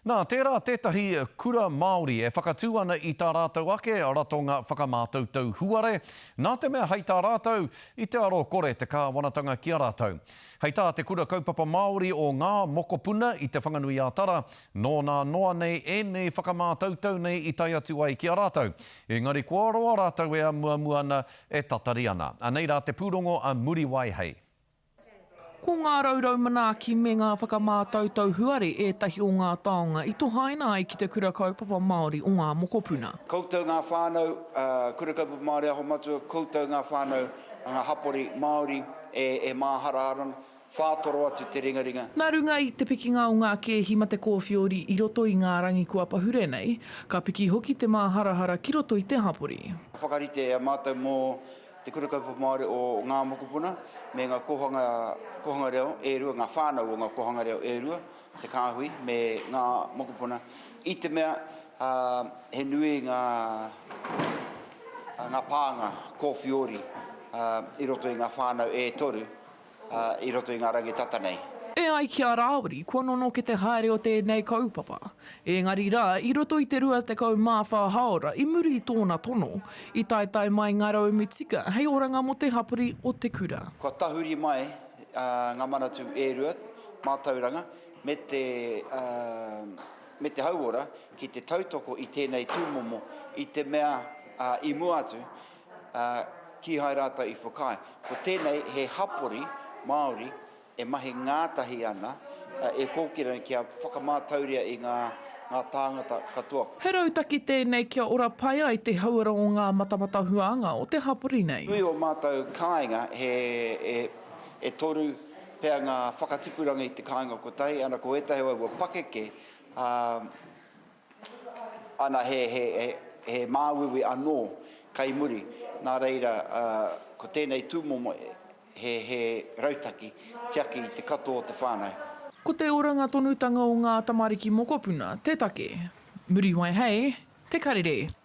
Nā, tērā tētahi kura Māori e whakatū ana i tā rātou ake ratonga whakamātautau huare, nā te mea hei tā rātou, i te aro kore te kāwanatanga ki a rātou. Hei tā te Kura Kaupapa Māori o Ngā Mokopuna i Te Whanganui-ā-Tara, nō nā noa nei ēnei whakamātautau nei i tae atu ai ki a rātou. Engari kua roa rātou e amuamu ana, e tatari ana. Anei rā te pūrongo a Muriwai hei. Ko ngā raurau manaaki me ngā whakamātautau huare ētahi o ngā taonga i tohaina ai ki te Kura Kaupapa Māori o Ngā Mokopuna. Koutou ngā whānau Kura Kaupapa Māori Aho Matua, koutou ngā whānau ngā hapori Māori e māharahara ana, whātoro atu te ringaringa. Nā runga i te pikinga o ngā kēhi mate kōwhiori i roto i ngā rangi kua pahure nei, ka piki hoki te māharahara ki roto i te hapori. Whakarite a mātou mō Te Kura Kaupapa Māori o Ngā Mokopuna me ngā kōhanga, kōhanga reo e rua, ngā whānau o ngā kōhanga reo e rua, te kāhui me ngā mokopuna, i te mea he nui ngā, ngā pānga kōwhiori i roto i ngā whānau e toru. i roto i ngā rangi tata nei. E ai ki a Rāwiri, kua nonoke te haere o tēnei kaupapa. Engari rā, i roto i te 24 hāora i muri i tōna tono, i taetae mai ngā rauemi tika hei oranga mō te hapori o te kura. Kua tahuri mai ngā manatū e rua, mātauranga me te, me te hauora, ki te tautoko i tēnei tūmomo i te mea i mua atu, ā, kīhai rātou i whakaae. Ko tēnei he hapori Māori e mahi ngātahi ana, e kōkiri ana kia whakamātauria i ngā, ngā tāngata katoa. He rautaki tēnei kia ora pai ai te hauora o ngā matamata huānga o te hapori nei. Nui o mātou kāinga he, e, e toru pea ngā whakatipuranga i te kāinga kotahi, ana ko ētahi o aua pakeke, ā, Ana he, he, he, he māuiui anō kai muri. Nā reira, ko tēnei tūmomo he, he rautaki tiaki i te katoa o te whānau. Ko te oranga tonutanga o ngā tamariki mokopuna te take. Muriwai hei, Te Karere.